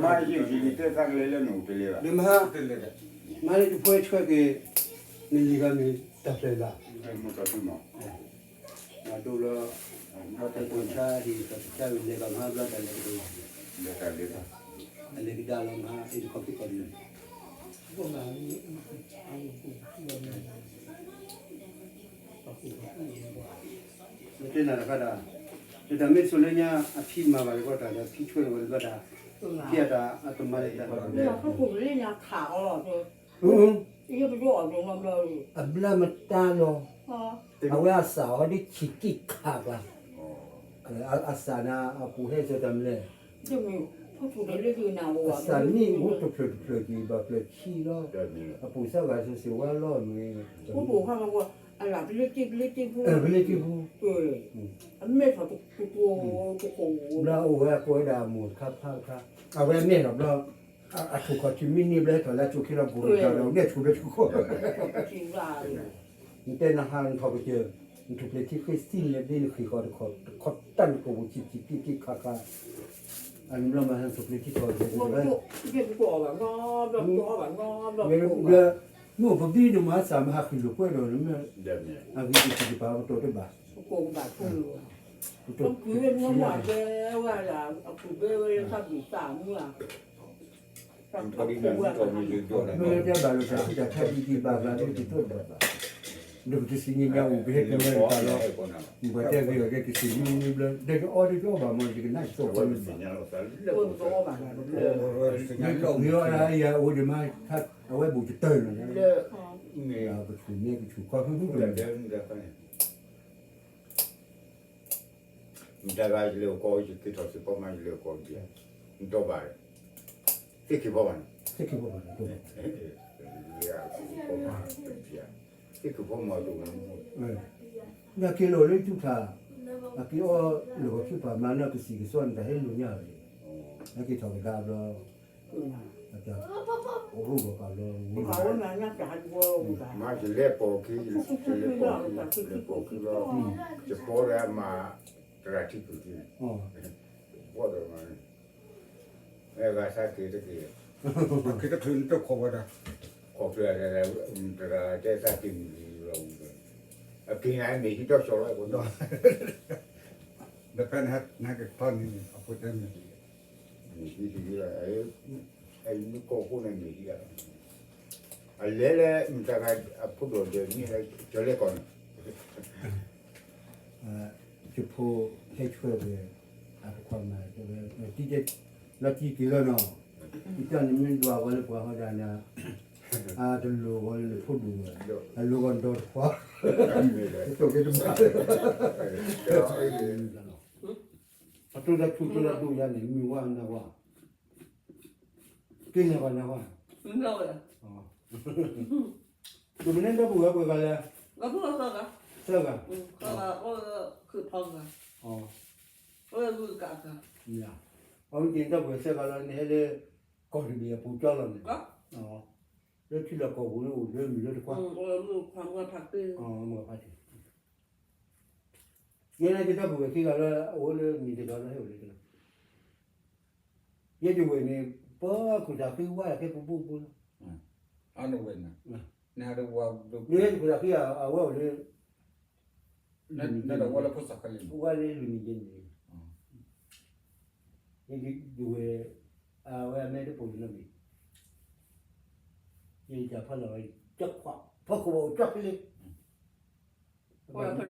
မါယ့ၢ်ယ့ၢ်တဲသးကလဲၤလၢနအိၣ်တလဲၤဘၣ်, မါလၢတဖှဲဆှၢက့ၤ နလံၤဂၤမ့ၢ်တၢ်ဖျၢၣ်ဘၣ်, ဒိလီၤ, တၢ်ကီၢ်ဆါဒ်တၢ်ကစၢ်လဲၤဘၣ်မါဘျီတၢ်လဲၤကဒီး, အလဲၤကဒါလီၤမါအ့ၣ်တခီခံခီန့ၣ် တဲနၤတခါဒၣ်, ဒီးတၢ်မ့ၢ်ဆိလၢညါ အဖံမၤဘၣ်လၢကီတၢ်ဒီး ဖံဆွဲလီၤဝဲလၢဘျီတၢ်, ဖံအတၢ်အတမၤလၢတၢ်, အဘျါမတၤလီၤ, အဝဲအစၢ်အီၤဒ်ဆံးကံၢ်ခးပှၤ, အစၢ်န့ၣ် အပူၤဟဲစိာ်တၢ်မနုၤလဲၣ်, အစၢ်နံၣ်အိၣ်တဖျၢၣ်တဖျၢၣ်က့ၤ ဘၣ်ဖျၢၣ်ဆံလီၤ, အပူၤစၢ်ဂၤစၢ်စ့ၢ်ဝဲလီၤန့ၣ်, ပလ့တ့ပူၤ, ဘျီအိၣ်ဝဲအကိးဝဲဒၣ်အမိၢ်တခါဖါတခါ, အဝဲအမဲာ်ထီၣ်ဘျီ, အထူၣ်ခီၣ်ထံးမ့ၢ်န့ၢ်ဘျီဟဲထီၣ်လၢအထူၣ်ခ့လီၤ ဘူးထီၣ်ဒီး နဲၣ်ထူၣ်ဘျီထူၣ်ခီၣ် နတဲနဟးနထီၣ်ကစၢၢ်, နထူၣ်ဖျဲးထံဃ့စံၣ်န့ၣ်ဒ်နဃ့ၢ်ဃီတခီ, တခီတၢ်နကိာ်ပူၤဆံးဆံးကံၢ်ကံၢ်ခးခး, အန့ၣ်ဘျီမၤဟဲနထူၣ်ဖျဲးထံထီၣ်ကစၢၢ်, မ့ၢ်ပဘံဒိၣ်မးစၢ်မၤဟးဃံလိာ်ကွဲဒီးန့ၣ်မ့ၢ်, အဂ့ၤကစံးကပၤပတီၢ်တဘၣ်, ပတီၢ်, မ့ၢ်တဲဘၣ်လီၤတၢ်ဃူတၢ်ဖးဒံးဒံးဘၣ်ဘၣ်ဒ်ကတိၢ်တဘၣ်ဘၣ်, ဒီးပတစံးညီညါအိၣ် ပဟဲတုၤဝဲတကးလီၤ, ပှၤတဲဂ့ၤအီၤကဲကစံးညီညီဘျီ ဒီးယအီဒီးယအီဘၣ်မး ယကနၣ်ကစီၣ်ကီးလၢဘၣ်, မ့ၢ်အီၤဒၣ်ယၤအိၣ်ဒံးမး, အဝဲဘူးကတၢၢ်နီၤ, ကဆူၣ်န့ၢ်ကဆူၣ်ခီဖျိဖျိတဘၣ် မတၤဂၤယလဲၤအိၣ်ကီး ယက့ၤထီၣ်စ့ၢ်ကီးမး ယလဲၤအိၣ်ကီးဒံး, နတီၢ်ဘၣ်, သ့ၣ်က့ၤဖီမး, သ့ၣ်က့ၤဖီမး, သ့ၣ်က့ၤဖီမးတအိၣ်, နာ်က့ၤလီၤလၢတူၢ်ထး, အက့ၤအီၣ်လၢဂီၤခံပၤမၤနီၢ်ကစံၣ်ကစီၣ်န့ၣ် တၢ်ဟဲလိာ်ညါလီၤ, ဟဲက့ၤထီၣ်ကဒါဘျီ အတၢ်အိၣ်ဘၣ်ပာ်လီၤဝံၤ, မၤယလဲၤပိာ်ခံ, ယလဲၤပိာ်ခံ, လဲၤပိာ်ခံဘျီ, ယပိာ်ဒီးအမၤတဂၤထံၣ်ကွံာ်ခံန့ၣ်, ဘီၣ်ဒီးမၤန့ၣ်, ဂၤသးက့ၤတက့ၢ်, က့ၤတချုးနတခိးဝဲဒၣ်, ခိးဖျၢၣ်, တဂၤတဲသးက့ၤမုၢ်လီၤဝံၤဒီး, အက့ၤနၤမ့ၢ်ဟံးဒီးစီၤလီၤ, ဒီးဖဲနဟဲက့ၤထီၣ်န့ၣ် အဖိတဲမ့ၢ် မ့ၢ်ဟံး, အဲမုၢ်ကီၢ်ခိၣ်န့ၣ်မ့ၢ်ဟံး, အလဲၤလၢမတၤဂၤအဖိဒိၣ်ဒီးမ့ၢ်လၢကၠီၤလဲၣ်ကီၢ်န့ၣ် ယဖိဟဲဆွဲၣ်ဝဲ, အတခွါမၤ, လီၤတံၢ်က့ၤလီၤနီၤ, ယတၢ်န့ၣ်မ့ၢ်ဒွးဝဲလၢပှၤဟီဒၣ်နၤ, အတလိၤဝဲလၢနဖိဒိၣ်ဝဲ, အလိၤဝဲနဒီတခွါ, တကဲတမၤ, အတိၢ်တၢ်ဆူၣ်တိၢ်တၢ်ဒိၣ်ယၤန့ၣ် မုၢ်ဝါနၤဝါ က့ၤနၤဘၣ်နၤဝါ, ဒိးမနုၤဒီပုၢ်ဝဲၢ်ပှဲၤဂၤလဲၣ်, သၢဂၤ, အဝဲက့ၤတၢ်ပှဲၤသၢဂၤလီၤ နဟဲလၢ ကီၢ်တဘ့ၣ်အပူၤကၠီလီၤန့ၣ်, လၢထံလီၢ်ကီၢ်ပူၤလၢအိၣ်လၢမုၢ်လၢတခွါ, မ့ၢ်ဖးတံၢ် ယဲန့ၣ်က့ၤတၢ်ပှဲၤခံဂၤလၢအအိၣ်လၢမံၤတဂၤလၢဟဲအိၣ်လၢကလီၤ, ယဲယဝဲၢ်န့ၣ် ပှၤကူၣ်တၢ်ဃ့ဝါတၢ်ခဲပူၤပူၤပူၤလီၤ, နဟဲတဝါ, ယဲယကူၣ်တၢ်ဃ့အဝဲအိၣ်လၢ ဝါလၢလွံၢ်နံၣ်ယဲန့ၣ်, ယဝဲၢ် အဝဲအမဲာ်တပိာ်န့ၣ်နီတမံၤ, ယတၢ်ဖီလာ်ဝဲ, ဖီခိၣ်ဘၣ်အိၣ်ကၠီဖဲလဲၣ်, ပှၤ